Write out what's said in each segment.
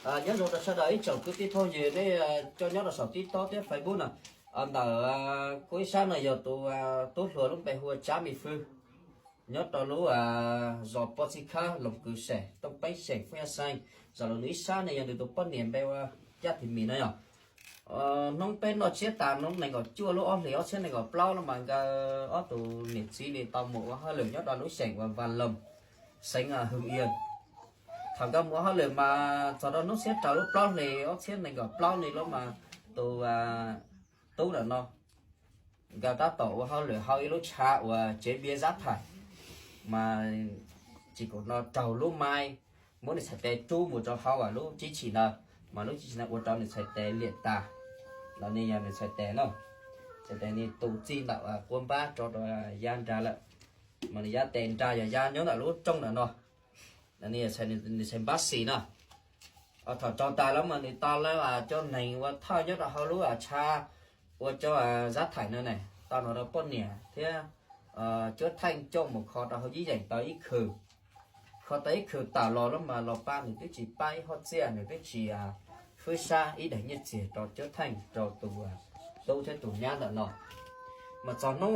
Nyob zoo rau sawv daws ib tsoom kwv tij phooj ywg nej cov nyob rau saum TikTok thiab Facebook no. Ntawm kuv ib sab no yog tus tub hluas lub npe hu ua Tsab Me Fwj, nyob rau lub zos Pov Txhij Khawb, Loos Kws Xeem, Tooj Peeb Xeem, Phooj Ywg Xeem. Zam lub nws ib sab ne yog nws tus poj niam npe ua Yaj Thim Mis no yog. Hnub peb noj tsiab tas hnub nees nkaum cuaj lub ob hlis ob txhiab nees nkaum plaub no mas nkawd ob tug niam txiv li tau mus ua hauj lwm nyob rau lub xeem uas Vas Loos, xeev Hwm Yas. Thaum nkawd mus ua hauj lwm mas txog rau hnub xiab rau lub plaub hlis ob txhiab nees nkaum plaub li lub mas tus tub ntawm no nkawd tab tom ua hauj lwm hauv ib lub tshav uas tsev npias Zab Thaim, mas tsis kam no raug lub maib muab nws txhais tes rub mus rau hauv lub tsib chim ntawd, mas lub tsib chim ntawd ua rau nws txhais tes liam tas. Los nws yog nws txhais tes no, txhais tes nws tus txij ntawm quav npab rau rau yav nra lawm, mas nws yav tes nra yog yav nyob ntawm lub rooj ntawm no. Nws txhais npab xis no. Thaum raug tas lawm mas nws tau lawv cov neeg ua thawj nyob rau hauv lub tshav ua cov Zab Thaim no ne tau nrog rau poj niam thiab Cuab Theej coj mus kho rau hauv yib yeem tau ib khw. Kho tau ib khw tawm los lawm mas los pab nws twb tsis pab ib hoj txiaj, nws twb tsis fwb sab ib daim nyiaj txiag rau Cuab Theej rau tus tub thiab tus nyab ntawm no. Mas txog hnub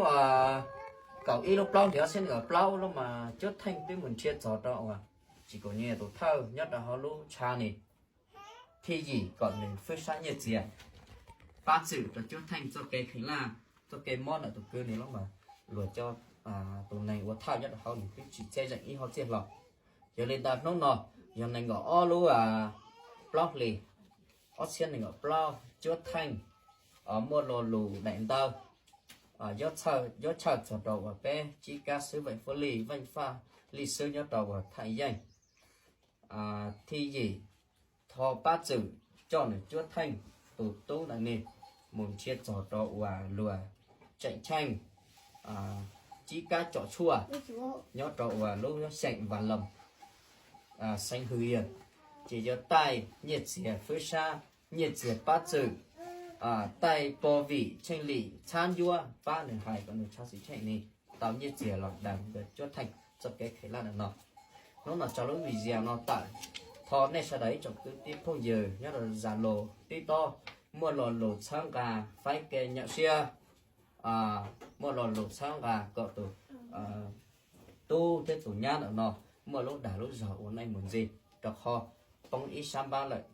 kaum ib lub plaub hlis ob txhiab nees nkaum plaub lub mas Cuab Theej twb mus nrhiav txog rau uas tsis kam nyiaj tus thawj nyob rau hauv lub tshav ni thij yim kom nws fwb sab nyiaj txiag pab txwm rau Cuab Theej txoj kev kheev laj, txoj kev mob ntawm tus kwv nws lub mas luag cov tus neeg ua thawj nyob rau hauv nws twb tsis txhawj zeem ib hoj txiaj hlo. Yog li ntawd hnub no yog nees nkaum ob lub plaub hlis ob txhiab nees nkaum plaub, Cuab Theej muaj lo lus daim ntawv yob tshawj txog rau uas peb Tsib Kab xwb Veej Faj Lij, Veej Faj Lij xwb nyob rau uas Thaim Yeej. Thij yim, thov pab txwm coj nws Cuab Theej tus tub ntawm ni mus nrhiav txog rau uas luag Tseem Tsheej, Tsib Kab Tsom Tshuaj nyob rau uas lub xeem Vas Loos, xeev Hwm Yas, ces yuav taij nyiaj txiag fwb sab, nyiaj txiag pab txwm, taij pov vim Tsheej Lim txhab ncuab pab nws hais kom nws tshav xwm tsheej ni tau nyiaj txiag los daws ntawm Cuab Theej txoj kev kheev laj ntawm no. Hnub no tso lub video no tawm, thov nej sawv daws ib tsoom kwv tij phooj ywg nyob rau Zalo, TikTok muaj lo lus txhawb nqa, faib kev nyam siab, muaj lo lus txhawb nqa kom tus tub thiab tus nyab ntawm no muaj lub dag lub zog ua neej mus ntxiv, rau qhov poob ib sab npab lawm,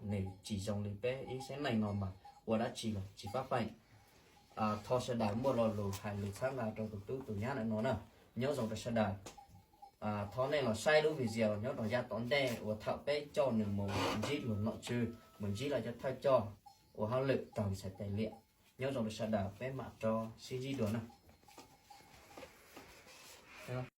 nws tsis zoo li peb ib xeeb neeg no mas ua dab tsi los tsis pab peem. Thov sawv daws muaj lo lus hais lus txhawb nqa rau tus tub tus nyab ntawm no na. Nyob zoo rau sawv daws. Thov nej los saib lub video nyob rau yav tom ntej uas thaum peb coj nws mus ntsib luag nom tswv, mus ntsib lawv cov thawj coj ua hauj lwm raug txhais tes liam. Nyob zoo rau sawv daws, peb mam rov sib ntsib dua na.